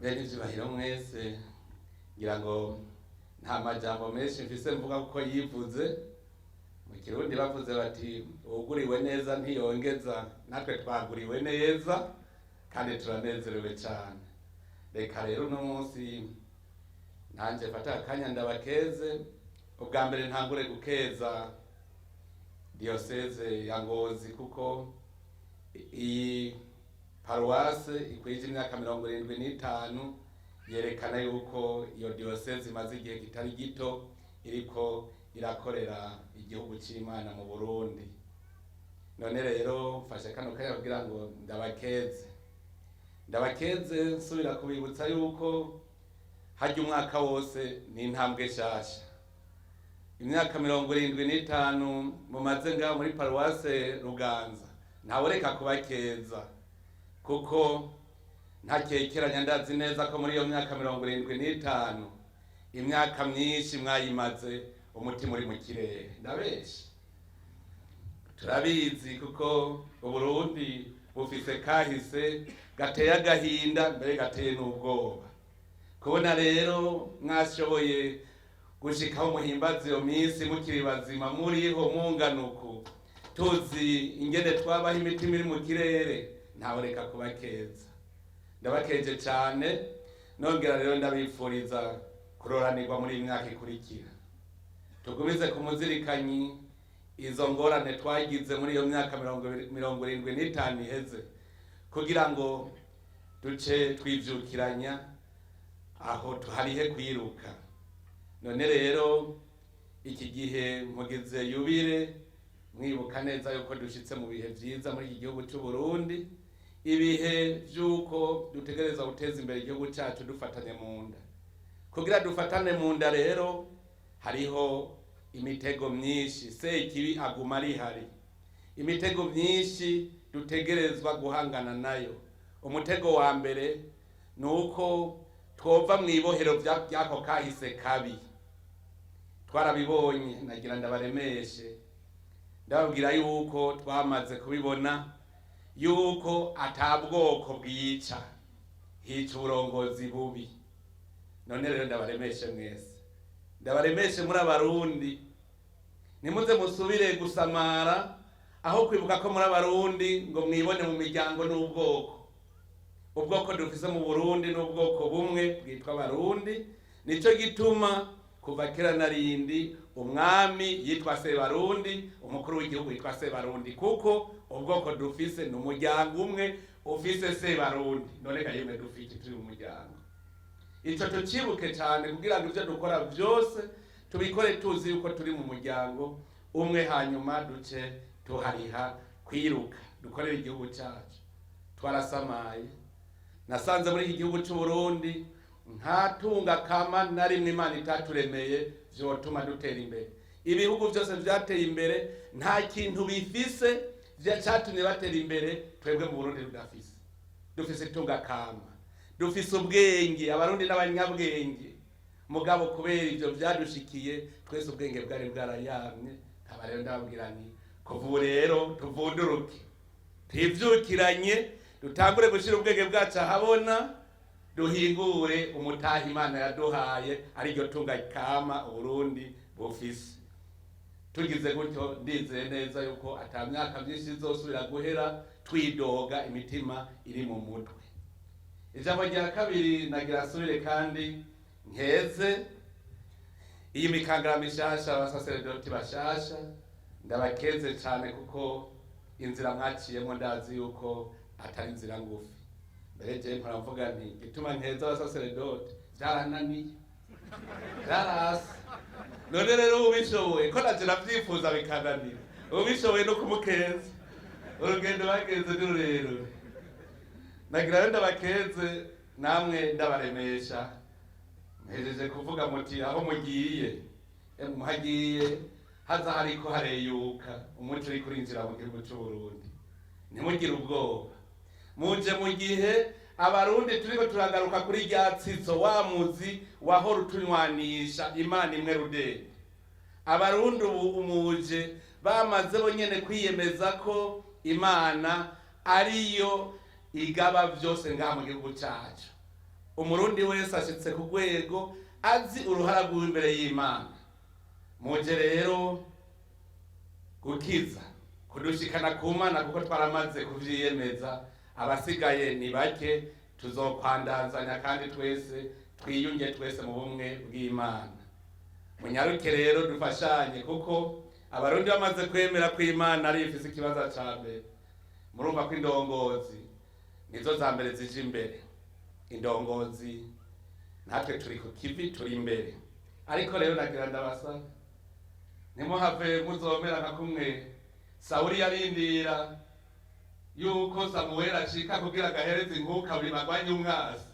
Bene ivyubahiro mwese, ngira ngo nta majambo menshi mfise mvuga kuko yivuze. Mu Kirundi bavuze bati: "Uwuguriwe neza ntiyongeza." Natwe twaguriwe neza kandi turanezerewe cane. Reka rero uno munsi nanje mfate akanya ndabakeze. Ubwa mbere ntangure gukeza diyoseze ya Ngozi, kuko iyi paruwase ikwije imyaka 75 yerekana yuko iyo diyoseze imaze igihe kitari gito iriko irakorera igihugu c'Imana mu Burundi. None rero mfashe kano kanya kugira ngo ndabakeze, ndabakeze, nsubira kubibutsa yuko harya umwaka wose ni intambwe nshasha. Imyaka 75 mumaze ngaho muri paruwase Ruganza, ntawureka kubakeza, kuko ntakekeranya, ndazi neza ko muri iyo myaka 75, imyaka myinshi mwayimaze umutima uri mu kirere. Ndabesha? Turabizi, kuko Uburundi bufise kahise gateye agahinda, mbere gateye n'ubwoba. Kubona rero mwashoboye gushikaho muhimbaza iyo minsi mukiri bazima, muriho munganuku, tuzi ingene twabaho imitima iri mu kirere, ntawureka kubakeza. Ndabakeje cane, nongera rero ndabifuriza kuroranirwa muri iyi myaka ikurikira. Tugumize ku muzirikanyi izo ngorane twagize muri iyo myaka 75 iheze, kugira ngo duce twivyukiranya aho tuharihe kwiruka. None rero iki gihe mugize yubile, mwibuka neza yuko dushitse mu bihe vyiza muri iki gihugu c'u Burundi, ibihe vy'uko dutegerezwa guteza imbere igihugu cacu dufatanye mu nda. Kugira dufatane mu nda rero, hariho imitego myinshi, sekibi aguma ari hari imitego myinshi dutegerezwa guhangana nayo. Umutego wa mbere ni uko twova mu ibohero ry'ako kahise kabi. Twarabibonye. Nagira ndabaremeshe, ndababwira yuko twamaze kubibona yuko ata bwoko bwica, hica uburongozi bubi. None rero ndabaremeshe mwese, ndabaremeshe muri Abarundi, nimuze musubire gusamara aho kwibuka ko muri Abarundi ngo mwibone mu miryango n'ubwoko. Ubwoko dufise mu Burundi n'ubwoko bumwe bwitwa Abarundi. Nico gituma kuva kera narindi umwami yitwa Sebarundi, umukuru w'igihugu yitwa Sebarundi, kuko ubwoko dufise ni umuryango umwe ufise Sebarundi. None ga yemwe, dufite turi mu muryango. Ico tucibuke cyane kugira ngo ivyo dukora byose tubikore tuzi yuko turi mu muryango umwe, hanyuma duce tuhariha kwiruka dukorera igihugu cyacu. Twarasamaye, nasanze muri iki gihugu cy'u Burundi nta tunga kama na rimwe Imana itaturemeye vyotuma dutera imbere. Ibihugu byose vyateye imbere nta kintu bifise catumye batera imbere twebwe mu Burundi tudafise. Dufise itunga kama, dufise ubwenge, Abarundi n'abanyabwenge. Mugabo kubera ivyo vyadushikiye twese, ubwenge bwari bwarayamye. Nkaba rero ndababwira nti: kuva ubu rero tuvunduruke, twivyukiranye, dutangure gushira ubwenge bwacu ahabona, duhingure umutaha Imana yaduhaye, ariryo tunga kama Uburundi bufise. Tugize gutyo, ndizeye neza yuko ata myaka myinshi izosubira guhera twidoga imitima iri mu mutwe. Ijambo rya kabiri, nagira asubire kandi nkeze iyi mikangara mishasha, abasaseredoti bashasha. Ndabakeze cyane kuko inzira mwaciyemo ndazi yuko atari inzira ngufi. Mbere je mpora mvuga nti gituma nkeza abasaseredoti byarananiye, byarasi. None rero ubishoboye, ko navyo navyifuza bikananira, ubishoboye no kumukeza, urugendo bagenze ni rurerure. Nagira rero ndabakeze namwe, ndabaremesha. Mpejeje kuvuga muti aho mugiye, muhagiye haza hariko hareyuka umuco uriko urinjira mu gihugu c'u Burundi. Ntimugire ubwoba, muje mu gihe Abarundi turiko turagaruka kuri rya tsizo, wa muzi wahora utunywanisha, Imana imwe rudende. Abarundi ubu umuje bamaze bonyene kwiyemeza ko Imana ariyo igaba vyose ngaha mu gihugu cacu. Umurundi wese ashitse ku rwego azi uruhara rw'iwe imbere y'Imana. Muje rero gukiza, kudushikana ku Mana, kuko twaramaze kuvyiyemeza. Abasigaye ni bake, tuzokwandazanya kandi twese twiyunge twese mu bumwe bw'Imana. Munyaruke rero dufashanye, kuko Abarundi bamaze kwemera ko Imana ari ifise ikibazo ca mbere. Murumva ko indongozi nizo za mbere zije imbere. Indongozi natwe turi ku kivi, turi imbere. Ariko rero nagira ndabasaba, ntimuhave muzomera nka kumwe Sawuli yarindira yuko Samuweli acika kugira agahereze inkuka buri bagwanye umwasi,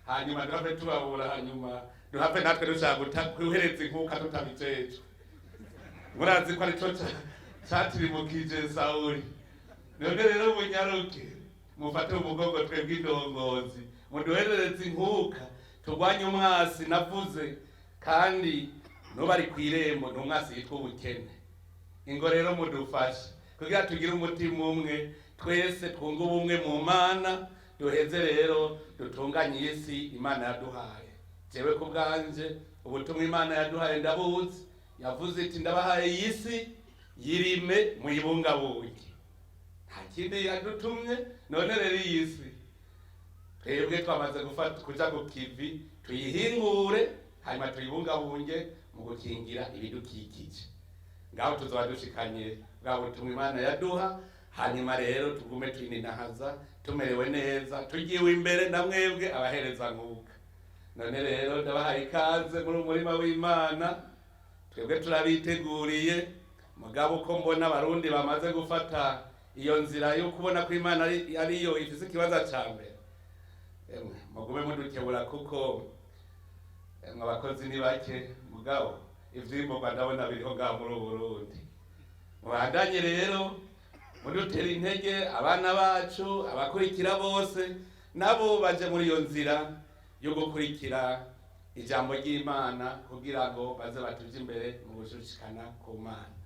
hanyuma duhave tubabura, hanyuma duhave natwe dushaka guhereza inkuka tutabijejwe. Murazi ko arico catirimukije Sawuli. None rero munyaruke mufate umugongo twebwe indongozi, muduherereze inkuka turwanye umwasi navuze, kandi nuba ari kw'irembo ni umwasi yitwa ubukene. Ingo rero mudufashe kugira tugire umutima umwe, twese twunge ubumwe mu Mana, duheze rero dutunganye isi Imana yaduhaye. Jewe ku bwanje ubutumwa Imana yaduhaye ndabuzi. Yavuze iti: "Ndabahaye iyi si, yirime muyibungabunge." Nta kindi yadutumye. None rero iyi si twebwe twamaze gufata kuja ku kivi, tuyihingure, hanyuma tuyibungabunge mu gukingira ibidukikije. Ngaho tuzoba dushikanye bwa butumwa Imana yaduha. Hanyuma rero tugume twininahaza, tumerewe neza, tugiwe imbere na mwebwe abahereza nkuka. None rero ndabahaye ikaze muri umurima w'Imana. Twebwe turabiteguriye. Mugabo uko mbona Abarundi bamaze gufata iyo nzira yo kubona ko Imana ariyo ifise ikibazo ca mbere, emwe mugume mudukebura, kuko emwe abakozi ni bake, mugabo ivyimburwa ndabona biriho ngaho muri Burundi. Mubandanye rero mudutera intege, abana bacu, abakurikira bose nabo baje muri iyo nzira yo gukurikira ijambo ry'Imana, kugira ngo baze batuje imbere mu gushushikana ku Mana.